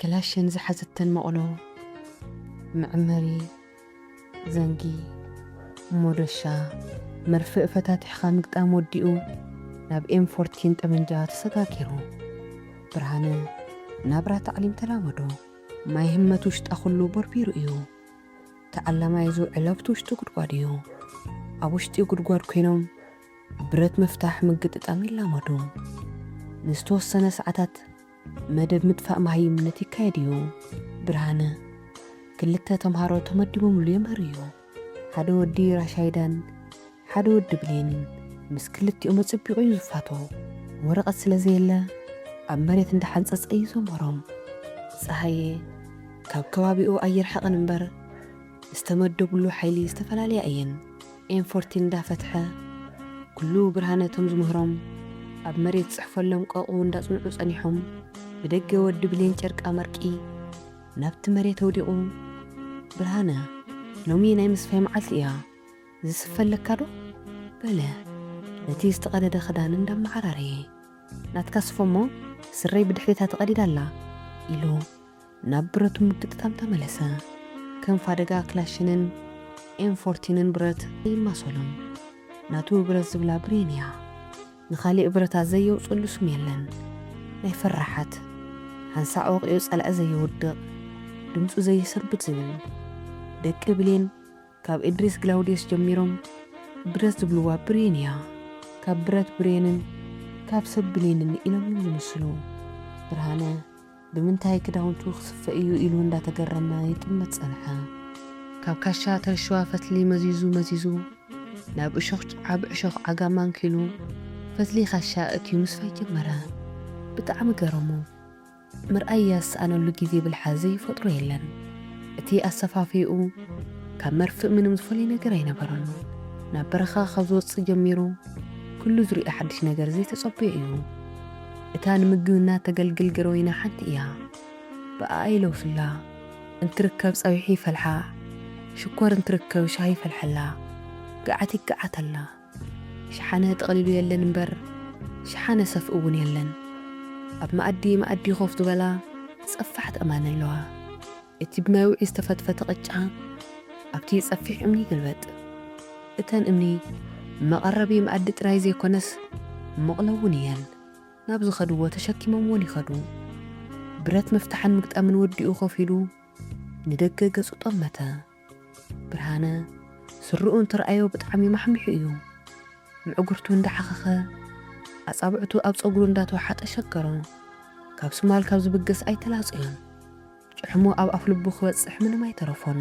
ክላሽን ዝሓዘተን መቕሎ፣ መዐመሪ፣ ዘንጊ፣ ሞዶሻ፣ መርፍእ ፈታቲሕኻ ምግጣም ወዲኡ፣ ናብ ኤም ፎርቲን ጠመንጃ ተሰጋጊሩ። ብርሃነ ናብራ ታዕሊም ተላመዶ። ማይ ህመት ውሽጣ ኩሉ ቦርቢሩ እዩ። ተዓላማይ ዝውዕል ኣብቲ ውሽጢ ጉድጓድ እዩ። ኣብ ውሽጢ ጉድጓድ ኮይኖም ብረት ምፍታሕ ምግጥጣም ይላመዱ። ንዝተወሰነ ሰዓታት መደብ ምጥፋእ መሃይምነት ይካየድ እዩ። ብርሃነ ክልተ ተምሃሮ ተመዲቦምሉ የምህር እዩ። ሓደ ወዲ ራሻይዳን ሓደ ወዲ ብሌንን ምስ ክልቲኦም ኣጸቢቑ እዩ ዝፋቶ። ወረቐት ስለ ዘየለ ኣብ መሬት እንዳሓንጸጸ እዩ ዘንበሮም። ጸሃየ ካብ ከባቢኡ ኣይርሕቕን እምበር ዝተመደብሉ ሓይሊ ዝተፈላለያ እየን። ኤም ፎርቲን እንዳፈትሐ ኩሉ ብርሃነ እቶም ዝምህሮም ኣብ መሬት ጽሕፈሎም ቀቑ እንዳጽንዑ ጸኒሖም። ብደገ ወዲ ብሌን ጨርቃ መርቂ ናብቲ መሬት ኣውዲቑ፣ "ብርሃነ፣ ሎሚ ናይ ምስፋይ መዓልቲ እያ፣ ዝስፈ ኣለካ ዶ?" በለ ነቲ ዝተቐደደ ክዳን እንዳመዓራረየ። "ናትካ ስፎ እሞ ስረይ ብድሕሪታ ተቐዲዳ ኣላ" ኢሉ ናብ ብረቱ ምግጥጣም ተመለሰ። ከም ፋደጋ ክላሽንን ኤም ፎርቲንን ብረት ይማሰሉን። ናቱ ብረት ዝብላ ብሬን እያ። ንኻሊእ ብረታት ዘየውፅሉ ስም የለን። ናይ ፈራሓት፣ ሓንሳዕ ወቂዑ ጸላኢ ዘየውድቕ፣ ድምፁ ዘይሰንብድ ዝብል። ደቂ ብሌን ካብ እድሪስ ግላውዲዮስ ጀሚሮም ብረት ዝብልዋ ብሬን እያ። ካብ ብረት ብሬንን ካብ ሰብ ብሌንን ኢሎም እዮም ዝምስሉ። ብርሃነ ብምንታይ ክዳውንቱ ክስፈ እዩ ኢሉ እንዳተገረመ ይጥመት ጸንሐ። ካብ ካሻ ተርሽዋ ፈትሊ መዚዙ መዚዙ ናብ እሾኽ ጭዓ ብእሾኽ ዓጋማ ኣንኪሉ ፈትሊ ካሻ እትዩ ምስፋይ ጀመረ። ብጣዕሚ ገረሙ። ምርኣይ ያሰኣነሉ ግዜ ብልሓ ዘይፈጥሮ የለን። እቲ ኣሰፋፍይኡ ካብ መርፍእ ምንም ዝፈልዮ ነገር ኣይነበሮን። ናብ በረኻ ካብ ዝወጽእ ጀሚሩ ኩሉ ዝሪኦ ሓድሽ ነገር ዘይተጸበዮ እዩ። እታ ንምግብና ተገልግል ገረወይና ሓንቲ እያ። ብኣኣ ይለውስላ። እንትርከብ ጸብሒ ይፈልሓ፣ ሽኮር እንትርከብ ሻሂ ይፈልሐላ፣ ገዓት ይገዓተላ። ሸሓነ ጠቕሊሉ የለን እምበር፣ ሸሓነ ሰፍኢ እውን የለን። ኣብ መኣዲ መኣዲ ኮፍ ዝበላ ጸፋሕቲ ኣእማን ኣለዋ። እቲ ብማይ ውዒ ዝተፈትፈተ ቅጫ ኣብቲ ጸፊሕ እምኒ ይግልበጥ። እተን እምኒ መቐረቢ መኣዲ ጥራይ ዘይኮነስ መቕሎ እውን እየን። ናብ ዝኸድዎ ተሸኪሞምዎን ይኸዱ። ብረት ምፍታሕን ምግጣምን ወዲኡ ኮፍ ኢሉ ንደገ ገጹ ጠመተ። ብርሃነ ስርኡ እንትረኣዮ ብጣዕሚ ማሕሚሑ እዩ። ምዕጉርቱ እንዳሓኸኸ፣ ኣጻብዕቱ ኣብ ጸጉሩ እንዳተወሓጠ ሸገሮ። ካብ ስማል ካብ ዝብገስ ኣይተላጽዮን። ጭሕሙ ኣብ ኣፍ ልቡ ክበጽሕ ምንም ኣይተረፎን።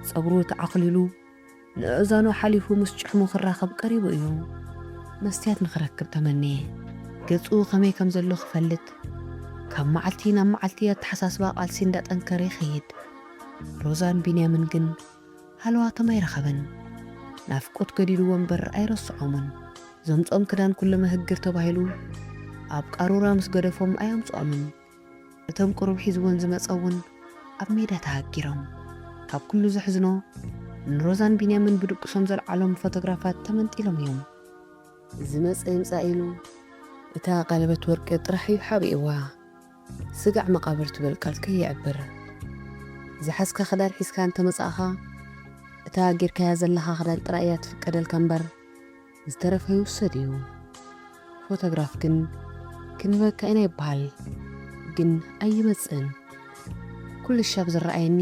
ጸጉሩ ተዓኽሊሉ፣ ንእዛኑ ሓሊፉ ምስ ጭሕሙ ክራኸብ ቀሪቡ እዩ። መስትያት ንኽረክብ ተመንየ። ገጹ ከመይ ከም ዘሎ ክፈልጥ፣ ካብ መዓልቲ ናብ መዓልቲ ኣተሓሳስባ ቃልሲ እንዳጠንከረ ይኸይድ። ሮዛን ቢንያምን ግን ሃለዋቶም ኣይረኸበን። ናፍቆት ገዲድዎ እምበር ኣይረስዖምን። ዘምጽኦም ክዳን ኩለ መህግር ተባሂሉ ኣብ ቃሩራ ምስ ገደፎም ኣየምጽኦምን። እቶም ቁሩብ ሒዝወን ዝመጸ እውን ኣብ ሜዳ ተሃጊሮም። ካብ ኩሉ ዘሕዝኖ ንሮዛን ቢንያምን ብድቁሶም ዘልዓሎም ፎቶግራፋት ተመንጢሎም እዮም። ዝመጸ ይምጻእ ኢሉ እታ ቀለበት ወርቂ ጥራሕ እዩ ሓቢእዋ። ስጋዕ መቓብር ትብል ቃል ከየዕብር። ዝሓዝካ ክዳን ሒዝካ እንተመጻእኻ፣ እታ ጌርካያ ዘለኻ ክዳን ጥራይ እያ ትፍቀደልካ እምበር፣ ዝተረፈ ይውሰድ እዩ። ፎቶግራፍ ግን ክንበካ ኢና ይበሃል፣ ግን ኣይመጽእን። ኩሉ ሻብ ዝረኣየኒ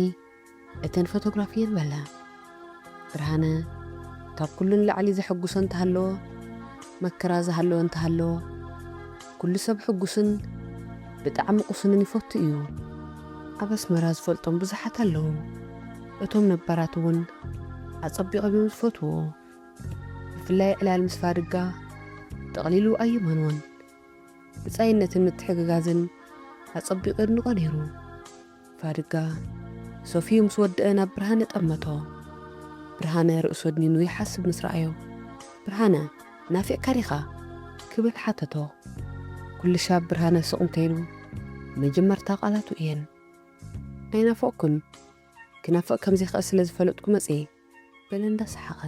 እተን ፎቶግራፍ እየን በለ። ብርሃነ ካብ ኩሉ ንላዕሊ ዘሐጉሶ እንተሃለዎ፣ መከራ ዝሃለዎ እንተሃለዎ፣ ኩሉ ሰብ ሕጉስን ብጣዕሚ ቁሱንን ይፈቱ እዩ። ኣብ ኣስመራ ዝፈልጦም ብዙሓት ኣለዉ። እቶም ነባራት እውን ኣጸቢቖም እዮም ዝፈትዎ። ብፍላይ ዕላል ምስ ፋድጋ ጠቕሊሉ ኣይመንዎን። ብጻይነትን ምትሕግጋዝን ኣጸቢቑ የድንቖ ነይሩ። ፋድጋ ሶፊ ምስ ወደአ ናብ ብርሃነ ጠመቶ። ብርሃነ ርእሱ ኣድኒኑ ይሓስብ ምስ ረኣዮ፣ "ብርሃነ፣ ናፊቕካ ዲኻ?" ክብል ሓተቶ። ኩሉ ሻብ ብርሃነ ስቕ እንተኢሉ፣ መጀመርታ ቃላቱ እየን። "ኣይናፈቕኩን፣ ክናፍቕ ከም ዘይክእል ስለ ዝፈለጥኩ መጽየ" በለ እንዳሰሓቐ።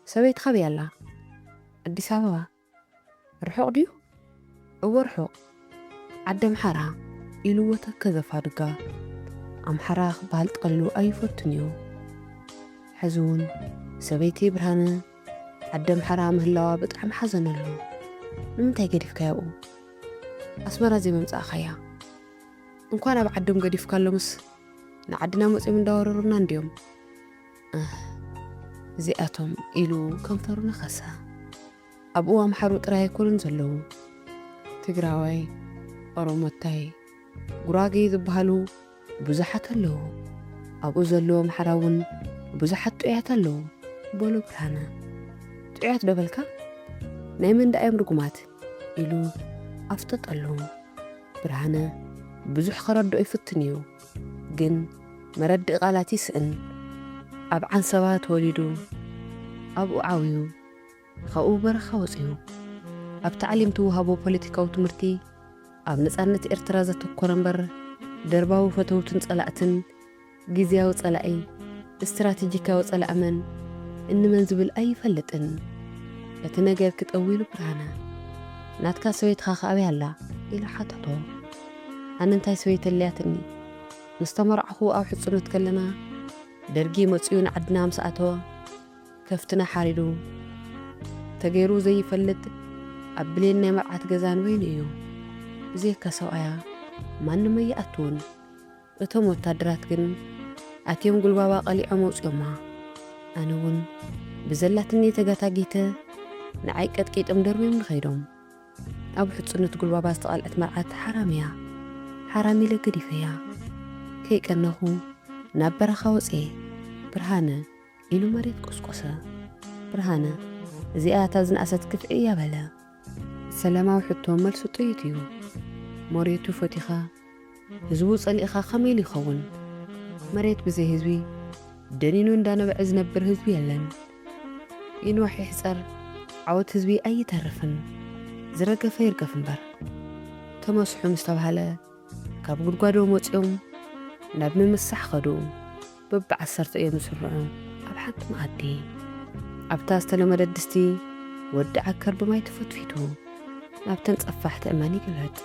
"ሰበይትኻ ኣበይ ኣላ?" "ኣዲስ ኣበባ." "ርሑቕ ድዩ?" "እወ ርሑቕ፣ ዓዲ ኣምሓራ፣ ኢልዎ ተከዘ ፋዱጋ። ኣምሓራ ክበሃል ጠሊሉ ኣይፈቱን እዩ። ሕዚ እውን ሰበይቲ ብርሃነ ዓዲ ኣምሓራ ምህላዋ ብጣዕሚ ሓዘነሉ። ንምንታይ ገዲፍካያ ኣብኡ? ኣስመራ ዘይምምጻእካያ? እንኳን ኣብ ዓዶም ገዲፍካሎምስ ንዓድና መጺኦም እንዳወረሩና እንድዮም። እህ፣ እዚኣቶም ኢሉ ከንፈሩ ነኸሰ። ኣብኡ ኣምሓሩ ጥራይ ኣይኮኑን ዘለዉ። ትግራዋይ፣ ኦሮሞታይ፣ ጉራጌ ዝበሃሉ ብዙሓት ኣለዉ። ኣብኡ ዘለዉ ኣምሓራ እውን ብዙሓት ጥዑያት ኣለዉ፣ በሎ ብርሃነ። ጥዑያት ዶ በልካ? ናይ መን ደኣ እዮም ርጉማት? ኢሉ ኣፍጠጠሉ። ብርሃነ ብዙሕ ከረድኦ ይፍትን እዩ፣ ግን መረድእ ቃላት ይስእን። ኣብ ዓንሰባ ተወሊዱ፣ ኣብኡ ዓብዩ፣ ካብኡ በረኻ ወጺኡ። ኣብ ታዕሊም ትወሃቦ ፖለቲካዊ ትምህርቲ ኣብ ነጻነት ኤርትራ ዘተኮረ እምበር፣ ደርባዊ ፈተውትን ጸላእትን፣ ግዝያዊ ጸላኢ፣ ስትራቴጂካዊ ጸላኢ መን እንመን ዝብል ኣይፈልጥን። እቲ ነገር ክጠውይሉ ብርሃነ፣ ናትካ ሰበይትኻ ከ ኣበይ ኣላ? ኢሉ ሓተቶ። ኣነ እንታይ ሰበይቲ ኣልያትኒ? ምስ ተመርዓኹ ኣብ ሕጽኖት ከለና ደርጊ መጺኡ ንዓድና ምስ ኣተወ፣ ከፍትና ሓሪዱ ተገይሩ ዘይፈልጥ ኣብ ብሌን ናይ መርዓት ገዛ ንበይኑ እዩ። ብዘይካ ሰብኣያ ማንም ኣይኣትውን። እቶም ወታደራት ግን ኣትዮም ጉልባባ ቀሊዖም ኣውጺኦማ። ኣነ እውን ብዘላትኒ ተጋታጊተ ንዓይ ቀጥቂጦም ደርብዮም ንኸይዶም። ኣብ ሕጽኖት ጉልባባ ዝተቐልዐት መርዓት ሓራም እያ። ሓራም ኢለ ገዲፈያ። ከይቀነኹ ናብ በረኻ ወጽየ። ብርሃነ ኢሉ መሬት ቆስቆሰ። ብርሃነ፣ እዚኣ እታ ዝነኣሰት ክፍዒ እያ በለ። ሰላማዊ ሕቶ መልሱ ጥይት እዩ። መሬቱ ፈቲኻ ህዝቡ ጸሊእኻ ከመይ ኢሉ ይኸውን? መሬት ብዘይ ህዝቢ ደኒኑ እንዳነበዐ ዝነብር ህዝቢ የለን። ይንዋሕ ይሕጸር ዓወት ህዝቢ ኣይተርፍን። ዝረገፈ ይርገፍ እምበር። ተመስሑ ምስ ተባህለ ካብ ጉድጓዶም ወጺኦም ናብ ምምሳሕ ኸዱ። በብዓሰርተ እዮም ዝስርዑ ኣብ ሓንቲ መኣዲ። ኣብታ ዝተለመደት ድስቲ ወዲ ዓከር ብማይ ተፈትፊቱ ናብተን ጸፋሕቲ እመን ይግልበጥ።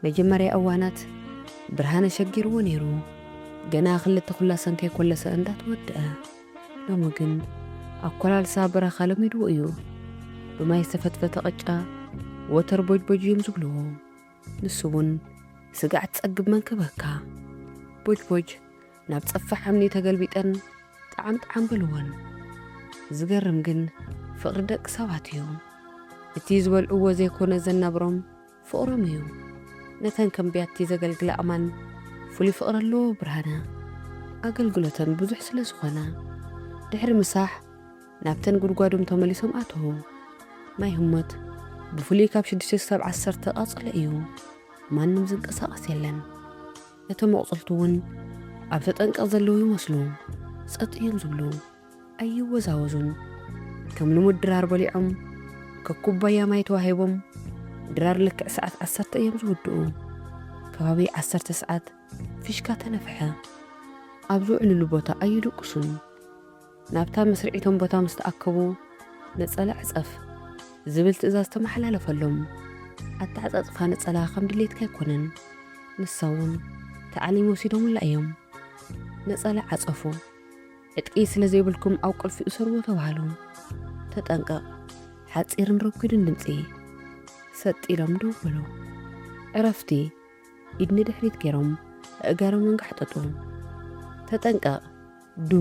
መጀመርያ እዋናት ብርሃነ ሸጊርዎ ነይሩ። ገና ክልተ ኩላሰን ከይኮለሰ እንዳተወድአ። ሎሚ ግን ኣኮላልሳ በረኻ ለሚድዎ እዩ። ብማይ ዝተፈትፈተ ቅጫ ወተር ቦጅቦጅ እዮም ዝብልዎ። ንሱ እውን ስጋዕ ትጸግብ መን ክበካ። ቦጅቦጅ ናብ ጸፋሕ እምኒ ተገልቢጠን ጣዕም ጣዕም በልወን። ዝገርም ግን ፍቕሪ ደቂ ሰባት እዩ። እቲ ዝበልዕዎ ዘይኮነ ዘናብሮም ፍቕሮም እዩ። ነተን ከም ቢያቲ ዘገልግላ ኣእማን ፍሉይ ፍቕሪ ኣለዎ ብርሃነ። ኣገልግሎተን ብዙሕ ስለ ዝኾነ ድሕሪ ምሳሕ ናብተን ጉድጓዶም ተመሊሶም ኣተዉ። ማይ ህሞት ብፍሉይ ካብ ሽዱሽተ ክሳብ ዓሰርተ ቃጸሎ እዩ። ማንም ዝንቀሳቐስ የለን። እቶም ኣቑጽልቲ እውን ኣብ ተጠንቀቕ ዘለዉ ይመስሉ። ጸጥ እዮም ዝብሉ። ኣይወዛወዙን። ከም ልሙድ ድራር በሊዖም ከኩባያ ማይ ተዋሂቦም ድራር ልክዕ ሰዓት ዓሰርተ እዮም ዝውድኡ። ከባቢ ዓሰርተ ሰዓት ፊሽካ ተነፍሐ። ኣብ ዝውዕልሉ ቦታ ኣይድቅሱን። ናብታ መስርዒቶም ቦታ ምስ ተኣከቡ ነጸላ ዕጸፍ ዝብል ትእዛዝ ተመሓላለፈሎም። ኣተዓጻጽፋ ነጸላ ከም ድሌትካ ኣይኮነን። ንሳ እውን ተዓሊም ወሲዶምላ እዮም። ነጸላ ዓጸፉ። ዕጥቂ ስለ ዘይብልኩም ኣብ ቁልፊ እሰርዎ ተባሃሉ። ተጠንቀቕ፣ ሓጺርን ረጒድን ድምጺ። ሰጥ ኢሎም ደው በሉ። ዕረፍቲ፣ ኢድ ንድሕሪት ገይሮም ኣእጋሮም ኣንጋሕጠጡ። ተጠንቀቕ፣ ዱ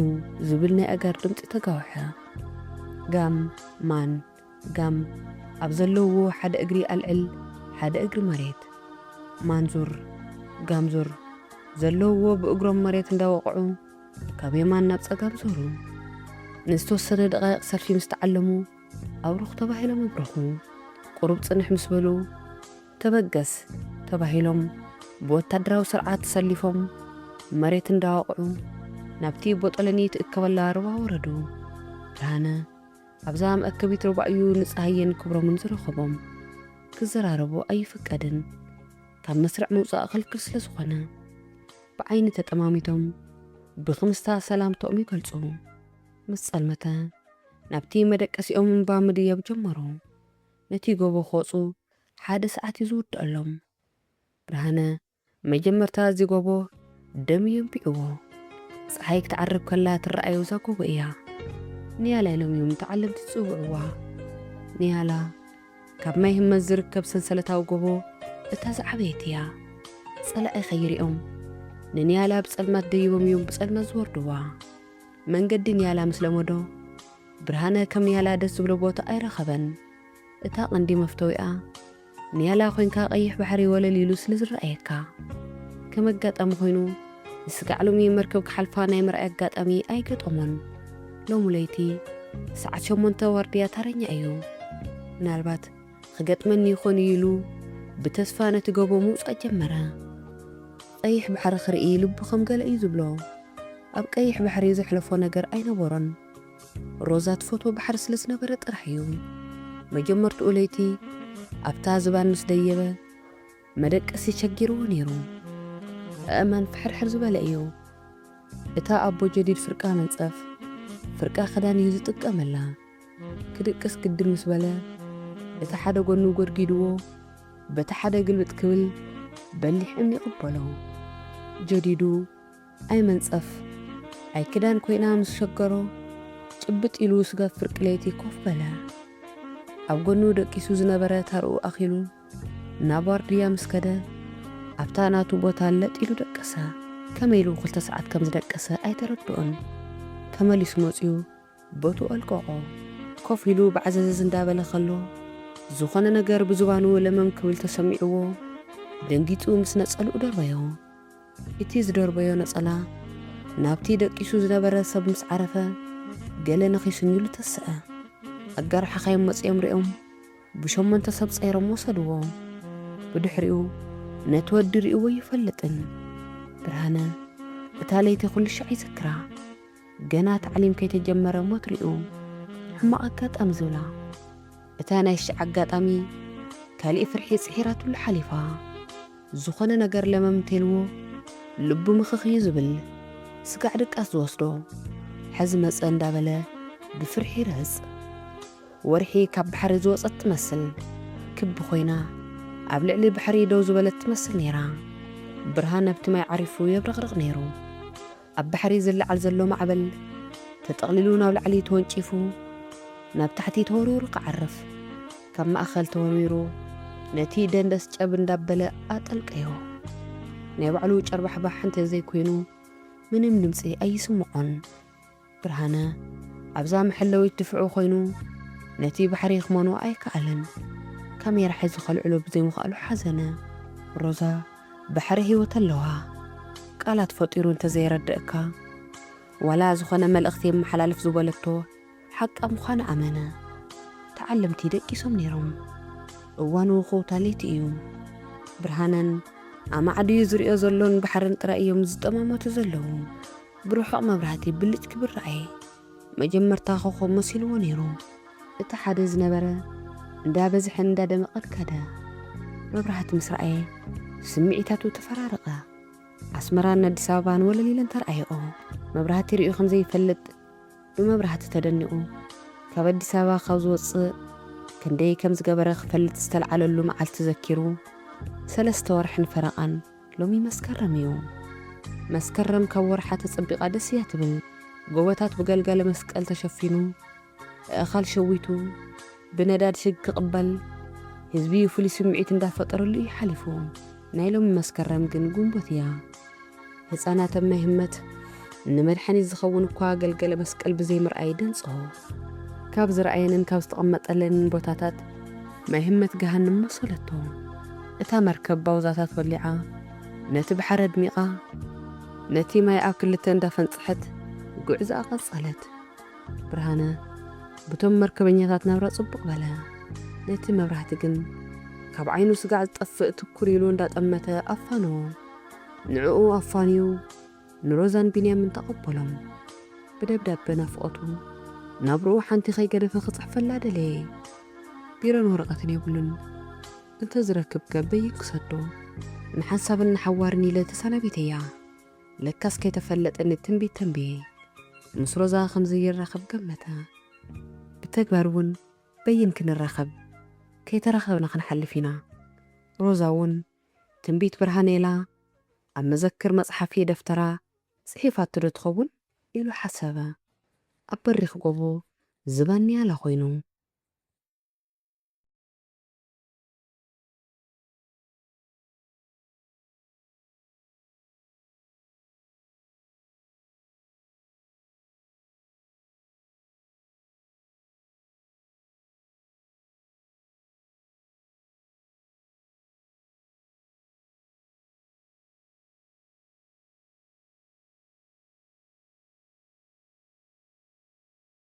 ዝብል ናይ ኣእጋር ድምጺ ተጋውሐ። ጋም፣ ማን፣ ጋም ኣብ ዘለውዎ ሓደ እግሪ ኣልዕል፣ ሓደ እግሪ መሬት። ማንዙር፣ ጋምዙር ዘለውዎ ብእግሮም መሬት እንዳወቕዑ ካብ የማን ናብ ጸጋም ዞሩ። ንዝተወሰነ ደቓይቕ ሰልፊ ምስ ተዓለሙ ኣብሩኽ ተባሂሎም ኣብረኹ። ቁሩብ ጽንሕ ምስ በሉ ተበገስ ተባሂሎም ብወታደራዊ ስርዓት ተሰሊፎም መሬት እንዳወቕዑ ናብቲ ቦጦለኒ ትእከበላ ሩባ ወረዱ። ብርሃነ ኣብዛ መእከቢት ሩባ እዩ ንጸሃየን ክብሮምን ዝረኸቦም። ክዘራረቡ ኣይፍቀድን፣ ካብ መስርዕ ምውጻእ ክልክል ስለ ዝኾነ። ብዓይኒ ተጠማሚቶም ብኽምስታ ሰላምታኦም ይገልጹ። ምስ ጸልመተ ናብቲ መደቀሲኦም እምባ ምድያብ ጀመሩ። ነቲ ጎቦ ክወጹ ሓደ ሰዓት እዩ ዝውድኣሎም። ብርሃነ መጀመርታ እዚ ጎቦ ደም እዩ ኣንቢዕዎ። ፀሓይ ክትዓርብ ከላ ትረኣዮ እዛ ጎቦ እያ። ንያላ ኢሎም እዮም ተዓለምቲ ዝፅውዕዋ። ንያላ ካብ ማይ ህመት ዝርከብ ሰንሰለታዊ ጎቦ እታ ዝዓበየት እያ። ፀላኢ ከይሪኦም ንንያላ ብፀልማት ደይቦም እዮም ብፀልማት ዝወርድዋ። መንገዲ ንያላ ምስ ለመዶ ብርሃነ ከም ንያላ ደስ ዝብሎ ቦታ ኣይረኸበን። እታ ቀንዲ መፍተዊኣ ንያላ ኮይንካ ቀይሕ ባሕሪ ወለል ኢሉ ስለ ዝረኣየካ። ከም ኣጋጣሚ ኮይኑ ንስጋዕ ሎሚ መርከብ ክሓልፋ ናይ ምርኣይ ኣጋጣሚ ኣይገጠሞን። ሎሚ ለይቲ ሰዓት ሸሞንተ ዋርድያ ታረኛ እዩ። ምናልባት ክገጥመኒ ይኾን ኢሉ ብተስፋ ነቲ ጎቦ ምውጻእ ጀመረ። ቀይሕ ባሕሪ ክርኢ ልቡ ከም ገለ እዩ ዝብሎ። ኣብ ቀይሕ ባሕሪ ዘሕለፎ ነገር ኣይነበሮን። ሮዛ ትፈትዎ ባሕሪ ስለ ዝነበረ ጥራሕ እዩ። መጀመርትኡ ለይቲ ኣብታ ዝባን ምስ ደየበ መደቀሲ ቸጊርዎ ነይሩ። ኣእማን ፍሕርሕር ዝበለ እዩ። እታ ኣቦ ጀዲድ ፍርቃ መንጸፍ፣ ፍርቃ ክዳን እዩ ዝጥቀመላ። ክድቅስ ግድም ምስ በለ እቲ ሓደ ጎኑ ጎድጊድዎ በቲ ሓደ ግልብጥ ክብል በሊሕ እምኒ ይቕበሎ። ጀዲዱ ኣይ መንጸፍ ኣይ ክዳን ኮይና ምስ ሸገሮ ጭብጥ ኢሉ ስጋብ ፍርቂ ለይቲ ኮፍ በለ። ኣብ ጎኑ ደቂሱ ዝነበረ ታርኡ ኣኺሉ ናብ ዋርድያ ምስ ከደ ኣብታ ናቱ ቦታ ለጥ ኢሉ ደቀሰ። ከመይ ኢሉ ክልተ ሰዓት ከም ዝደቀሰ ኣይተረድኦን። ተመሊሱ መጺኡ ቦትኡ ኣልቀቖ። ኮፍ ኢሉ ባዕዘዘዝ እንዳበለ ከሎ ዝኾነ ነገር ብዝባኑ ለመም ክብል ተሰሚዕዎ ደንጊጹ ምስ ነጸልኡ ደርበዮ። እቲ ዝደርበዮ ነጸላ ናብቲ ደቂሱ ዝነበረ ሰብ ምስ ዓረፈ ገለ ነኺሱኒ ኢሉ ተስአ። ኣጋር ሓኻይም መጺኦም ሪኦም ብሸሞንተ ሰብ ጸይሮም ወሰድዎ። ብድሕሪኡ ነቲ ወዲ ሪእዎ ይፈልጥን። ብርሃነ እታ ለይቲ ኩሉ ሻዕ ይዘክራ። ገና ታዕሊም ከይተጀመረ ሞት ሪኡ ሕማቕ ኣጋጣሚ ዝብላ። እታ ናይ ሽዕ ኣጋጣሚ ካሊእ ፍርሒ ጽሒራትሉ ሓሊፋ። ዝኾነ ነገር ለመም እንተልዎ ልቡ ምኽኽ እዩ ዝብል። ስጋዕ ድቃስ ዝወስዶ ሕዚ መጸ እንዳበለ ብፍርሒ ይርህጽ። ወርሒ ካብ ባሕሪ ዝወጸት ትመስል ክቢ ኮይና ኣብ ልዕሊ ባሕሪ ደው ዝበለት ትመስል ነይራ። ብርሃን ኣብቲ ማይ ዓሪፉ የብረቕርቕ ነይሩ። ኣብ ባሕሪ ዝለዓል ዘሎ ማዕበል ተጠቕሊሉ ናብ ላዕሊ ተወንጪፉ ናብ ታሕቲ ተወርዊሩ ክዓርፍ ካብ ማእኸል ተወርዊሩ ነቲ ደንደስ ጨብ እንዳበለ ኣጠልቀዮ። ናይ ባዕሉ ጨርባሕባሕ እንተዘይኮይኑ ምንም ድምፂ ኣይስምዖን። ብርሃነ ኣብዛ መሐለዊት ድፍዑ ኮይኑ ነቲ ባሕሪ ክመኖ ኣይከኣለን። ካሜራ ሒዙ ከልዕሎ ብዘይምኽኣሉ ሓዘነ። ሮዛ ባሕሪ ህይወት ኣለዋ። ቃላት ፈጢሩ እንተዘይረድእካ ዋላ ዝኾነ መልእኽቲ የመሓላልፍ ዝበለቶ ሓቃ ምዃኑ ኣመነ። ተዓለምቲ ደቂሶም ነይሮም። እዋኑ ከውታ ለይቲ እዩ። ብርሃነን ኣማዕድዩ ዝሪኦ ዘሎን ባሕርን ጥራይ እዮም ዝጠማመቱ ዘለዉ። ብርሑቕ መብራህቲ ብልጭ ክብል ረኣየ። መጀመርታ ኮኾብ መሲልዎ ነይሩ። እቲ ሓደ ዝነበረ እንዳበዝሐን እንዳደመቐን ከደ። መብራህቲ ምስ ረኣየ ስምዒታቱ ተፈራረቐ። ኣስመራን ኣዲስ ኣበባን ወለል ኢለን ተረኣየኦ። መብራህቲ ሪኡ ከም ዘይፈልጥ ብመብራህቲ ተደኒቑ ካብ ኣዲስ ኣበባ ካብ ዝወፅእ ክንደይ ከም ዝገበረ ክፈልጥ ዝተልዓለሉ መዓልቲ ዘኪሩ ሰለስተ ወርሕን ፈረቓን ሎሚ መስከረም እዩ። መስከረም ካብ ወርሓ ተጸቢቓ ደስ እያ ትብል። ጎቦታት ብገልገለ መስቀል ተሸፊኑ፣ ኣእኻል ሸዊቱ፣ ብነዳድ ሽግ ክቕበል ህዝቢ ፍሉይ ስምዒት እንዳፈጠረሉ እዩ ሓሊፉ። ናይ ሎሚ መስከረም ግን ጉንቦት እያ። ህፃናት ኣብ ማይ ህመት ንመድሓኒት ዝኸውን እኳ ገልገለ መስቀል ብዘይምርኣይ ደንፅሆ። ካብ ዝረኣየንን ካብ ዝተቐመጠለንን ቦታታት ማይ ህመት ገሃንም መሰለቶ። እታ መርከብ ባውዛታት ወሊዓ ነቲ ባሕሪ ኣድሚቓ ነቲ ማይ ኣብ ክልተ እንዳፈንፀሐት ጉዕዞኣ ቀጸለት። ብርሃነ ብቶም መርከበኛታት ናብራ ጽቡቕ በለ። ነቲ መብራህቲ ግን ካብ ዓይኑ ስጋዕ ዝጠፍእ ትኩር ኢሉ እንዳጠመተ ኣፋነዎ። ንዕኡ ኣፋንዩ ንሮዛን ቢንያምን ተቐበሎም። ብደብዳበ ናፍቖቱ ናብርኡ ሓንቲ ከይገደፈ ክጽሕፈላ ደለየ። ቢሮን ወረቐትን የብሉን። እንተ ዝረክብ ከ በይን ክሰዶ። ንሓንሳብን ንሓዋርን ኢለ ተሰናቢተያ። ለካስ ከይተፈለጠኒ ትንቢት ተንብየ። ምስ ሮዛ ከም ዘይራኸብ ገመተ። ብተግባር እውን በይን ክንራኸብ ከይተራኸብና ክንሓልፍ ኢና። ሮዛ እውን ትንቢት ብርሃነ ኢላ ኣብ መዘክር መጽሓፊ ደፍተራ ጽሒፋቶ ዶ ትኸውን? ኢሉ ሓሰበ። ኣብ በሪኽ ጎቦ ዝባን ንያላ ኮይኑ